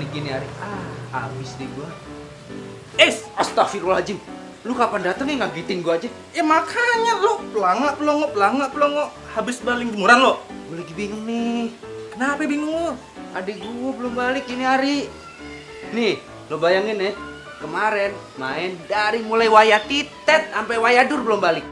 balik gini hari. Habis deh gua. Astagfirullahaladzim. Lu kapan dateng ya ngagetin gua aja? Ya makanya lo pelongo. Habis balik jemuran lo. Gua lagi bingung nih. Kenapa bingung lo? Adik gua belum balik ini hari. Nih, lo bayangin ya. Kemarin main dari mulai waya titet sampai waya dur belum balik.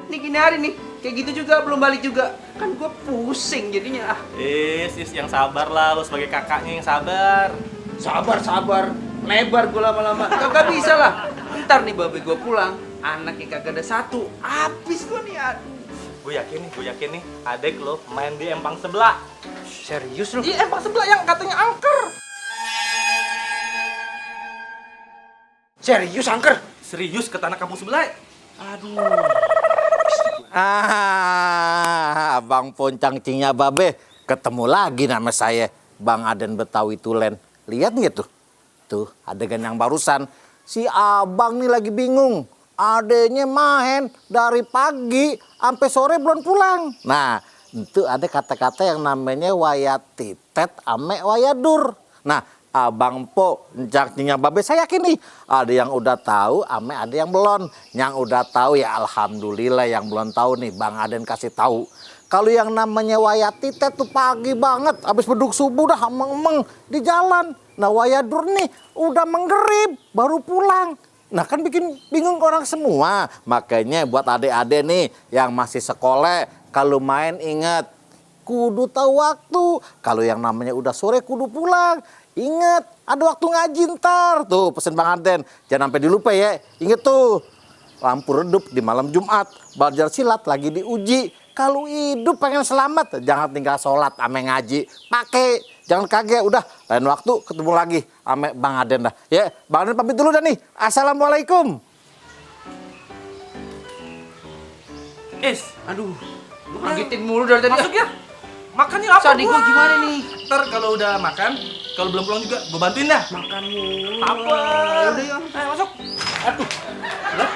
Nih gini hari nih, kayak gitu juga belum balik juga. Kan gua pusing jadinya. Yang sabar lah, lo sebagai kakaknya yang sabar. Sabar. Lebar gua lama-lama. Kagak bisa lah. Ntar nih babe gua pulang, anaknya kagak ada satu. Habis gua nih, aduh. Gue yakin nih, adek lo main di empang sebelah. Serius lu? Iya, empang sebelah yang katanya angker. Serius angker? Serius ke tanah kampung sebelah. Aduh. Abang Poncang Cinya Babe, ketemu lagi nama saya, Bang Aden Betawi Tulen. Lihat nggak tuh? Tuh, adegan yang barusan. Si abang nih lagi bingung. Adenya main dari pagi sampai sore belum pulang. Nah, itu ada kata-kata yang namanya waya titet ame waya dur. Nah, Abang Po, Cinya Babe, saya yakin nih ada yang udah tahu, ame ada yang belum. Yang udah tahu ya alhamdulillah, yang belum tahu nih Bang Aden kasih tahu. Kalau yang namanya waya titet tuh pagi banget, habis beduk subuh udah emeng-emeng di jalan. Nah, waya dur nih udah menggerib baru pulang. Nah, kan bikin bingung orang semua. Makanya buat adik-adik nih yang masih sekolah, kalau main ingat kudu tahu waktu. Kalau yang namanya udah sore kudu pulang. Ingat, ada waktu ngaji ntar. Tuh, pesen Bang Aden. Jangan sampai dilupa ya. Ingat tuh, lampu redup di malam Jumat. Belajar silat lagi diuji. Kalau hidup pengen selamat, jangan tinggal sholat ame ngaji. Pakai, jangan kaget. Udah, lain waktu ketemu lagi ame Bang Aden dah. Ya, Bang Aden pamit dulu dah nih. Assalamualaikum. Aduh. Lu ngagetin mulu dari tadi. Masuk ya. Makannya apa? Adik gua gimana nih? Ntar kalau udah makan, kalau belum pulang juga gue bantuin dah. Makan mulu. Apa? Udah ya. Ayo masuk. Aduh. Lah.